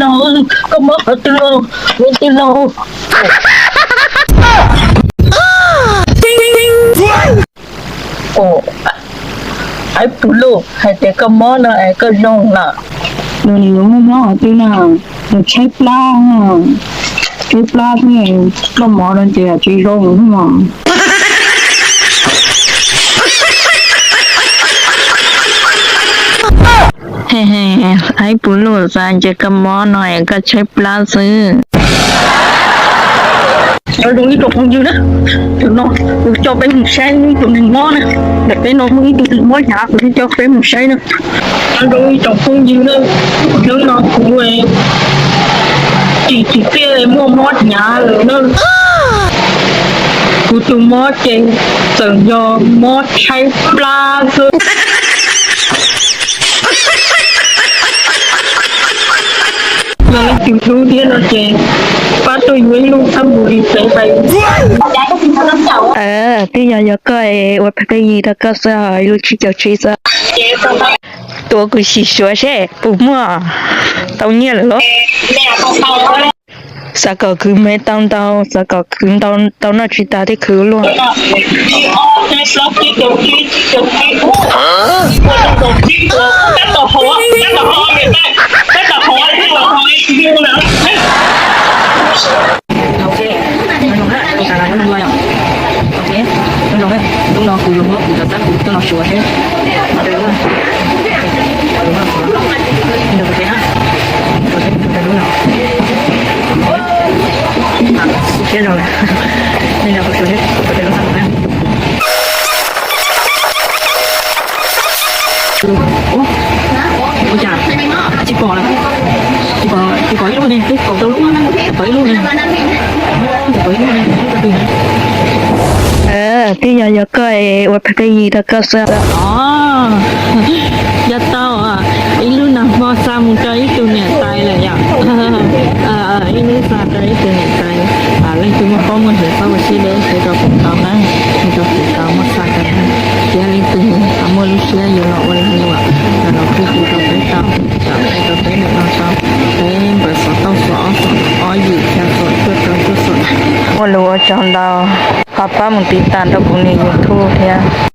Koj mob qhov twg los, ua twg los? Ua, aib pus luj, hais tias koj mob no es koj zoo lawm. Nws yuav muaj mob qhov twg na, nws tshaib plab, tshaib plab xwb, koj mov no ces tsis zoo xwb mas. He he, aib pus luj, xav tias koj mob no es koj tshaib plab xwb. Nyob zoo ib tsoom phooj ywg na, tus no kuv coj peb mus saib ib tug neeg mob na. Ntawm peb no muaj ib tug neeg mob hnyav, kuv thiaj coj peb mus saib na. Nyob zoo ib tsoom phooj ywg na, hnub no kuv tsis tsis tiaj muaj mob hnyav lawm na. Kuv tus mob ces txawm yog mob tshaib plab xwb. Yog leej twg hlub thiab no ces pab tuaj yuav ib lub xab npum li peb pais. Twb yog yog koj es ua pheej yig rau koj xwb, ib lub tsib caug tsib xwb. Tuav kuv sim suav seb puas muaj tau nyiaj lawm los. Xav kom khwv me tau ntau, xav kom khwv ntau tau noj tsis tas thiaj khwv luaj. Ok, nyob zoo na, tus tas los nyob zoo na yom. Ok, nyob zoo na, hnub no kuv yuav muab kuv cov xab npum coj los suav seb. Ntawm tus peb na, ntawm tus peb na, tus peb tus peb lub no. Siab zoo na, nej nrog kuv suav seb tus peb lub xab npum na. Ua cas tsis pom, tsis pom, tsis pom ib lub ne, twb pom rau lub, pom ib lub ne, pom ib lub ne. Twb yog yog koj es ua pheej yig rau koj xwb. Os, yog tau, ib lub no muab xa mus rau ib tug niam tais lawm yom. Ib lub xa rau ib tug niam tais. Leej twg muaj paub muaj hiav txhob ua siab deb, qhia rau kuv tau na, qhia rau kuv tau muab xa rau na. Thiab leej twg muaj lub siab yuav los ua lag luam los kuj hu rau peb tau, rau peb ntawm no tau. Peb npawb xov tooj xov ob xov ob yim xya xov cuaj rau cuaj xov. Ua lus ua tsaug ntau, ho pab mus tiv tas rau kuv niam YouTube thiab.